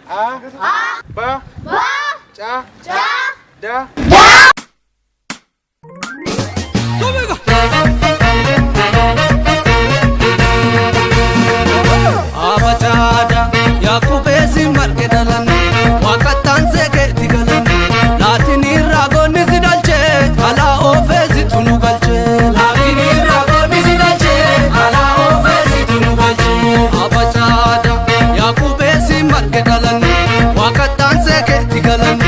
A. B. C. D. Abacaada Yaaqubeesi marge dhalan waaqattaan seekeetti galan laatinii raagoonni si dhalchee alaa oofeesi tunu galchee laatinii raagoonni si dhalchee alaa oofeesi tunu galchee. Abacaada Yaaqubeesi marge dhalan waaqattaan seekeetti galan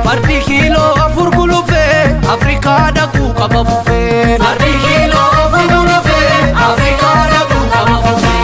fardi kiiloo 4 gulufee Afrikaa dhaquu qaba fufee fardi kiiloo 4 gulufee Afrikaa dhaquu qaba fufee.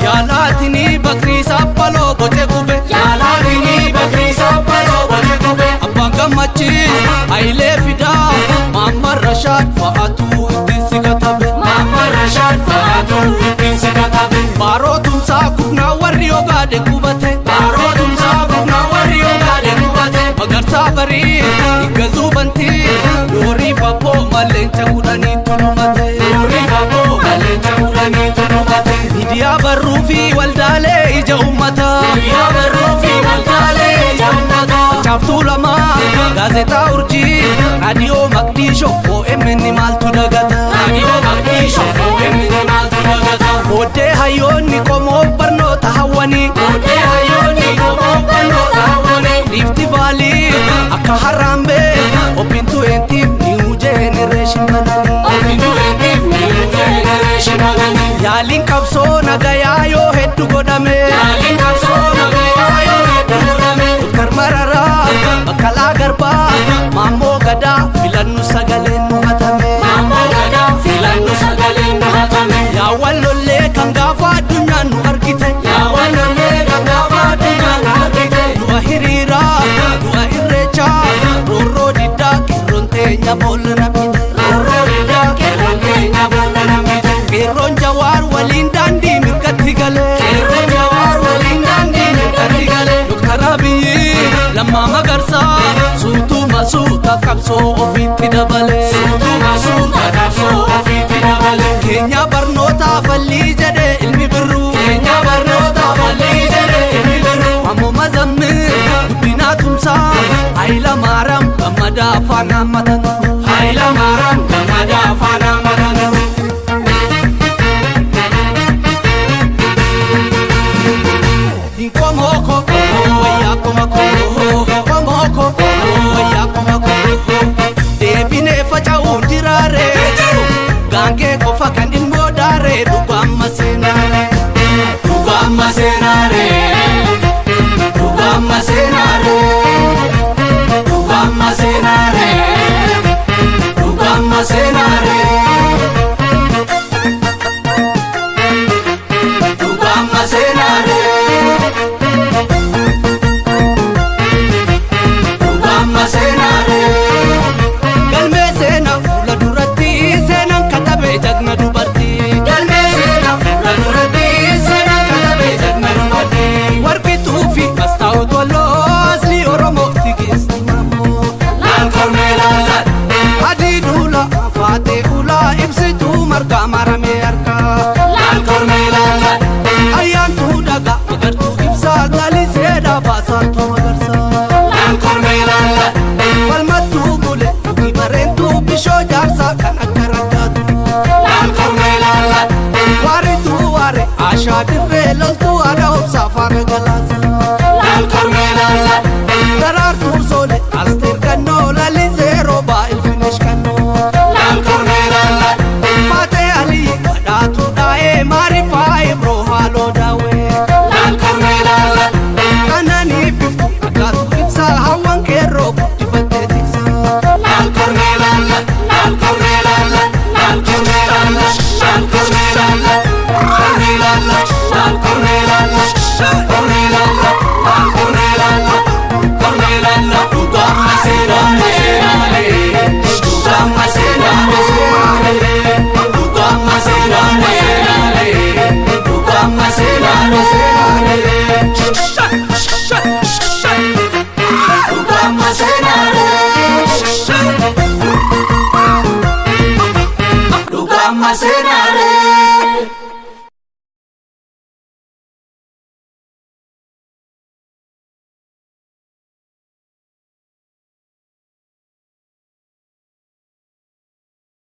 Yaalaatinii bakrii saaphaloo boce gube. Yaalaatinii bakrii saaphaloo boce gube. Abbaan gammachii Hayilee Fidaa Maamman Rashaad fa'aatu ittiin si katabe. Maamman Rashaad fa'aatu ittiin si katabe. Baaroo tumsaa kufnaa warri ogaade qubate. Baaroo tumsaa kufnaa warri ogaade qubate. Magarsaa barii higgazuu bantii doorii fabboo malleenca 10 tulumate. Doorii fabboo malleenca 10 tulumate. Miidiyaa barruu fi waldaalee ija uummataa. Miidiyaa barruu fi waldaalee ija uummataa. Caaftuu lamaa gaazexaa urjii raadiyoo Maqdiishoo OMN maaltu dagata. Raadiyoo Maqdiishoo OMN maaltu dagata. Booddee hayyoonni qomoof barnoota hawwanii. Booddee hayyoonni qomoof barnoota hawwanii. Riifti Vaalii akka Harambee Open 20 new generation bananii. Open 20 new generation bananii. Yaaliin qabsoo nagayaa yoo hedduu godhame. Yaaliin qabsoo nagayaa yoo hedduu godhame. Doktar Mararaa Baqqalaa Garbaa Maammoo Gadaa filannu sagaleen nu hatame. Maammoo Gadaa filannu sagaleen nu hatame. Yaawwan lollee kan gaafa addunyaan nu argite. Yaawwan lollee kan gaafa addunyaan nu argite. Du'a hiriiraa du'a irreechaa roorroo diddaa qeerroon teenya boolla namite. Roorroo diddaa qeerroon teenya boolla namite. Qeerroon Jawaar waliin daandii mirgatti galee. Qeerroon Jawaar waliin daandii mirgatti galee. Doktar Abiyyi Lammaa Magarsaa suutuma suuta qabsoo ofiitti dabalee. Suutuma suuta qabsoo ofiitti dabalee. Keenya barnoota fallii jedhee ilmi birruu. Keenya barnoota fallii jedhee ilmi birruu. Ammoo Mazammil Guddinaa Tumsaa Hayila Maaraam Gammadaa afaan hammatan. Hayila Maaraam Gammadaa afaan hammatan. Qomooko wayyaa qomako qomooko wayyaa qomako deebinee faca'uun jiraare gaangee qofa kan ilmoo daare dhugaamma seenaare dhugaamma seenaare dhugaamma seenaare dhugaamma seenaare dhugaamma seenaare dhugaamma seenaare. Dhugaamma seenaare. Galmee seenaa fuula duratti seenaan katabee jagna dubartii. Galmee seenaa fuula duratti seenaan katabee jagna dubartii. Warqituu fi mastaa'ot walloo asli Oromoof tigeesti maammoo. Laal kormee laal adii duula faatee ulaa ibsituu margaa maramee harkaa. Laal kormee laal ayyaantuu dhagaa magartuu ibsaa galiseedhaa baasaattuu magarsaa. Laal kormee laal falmattuu bule mukni bareentuu bishoo jaarsaa kan akka raggaatu. Laal kormee laal waarituu waare ashaa dirree loltuu.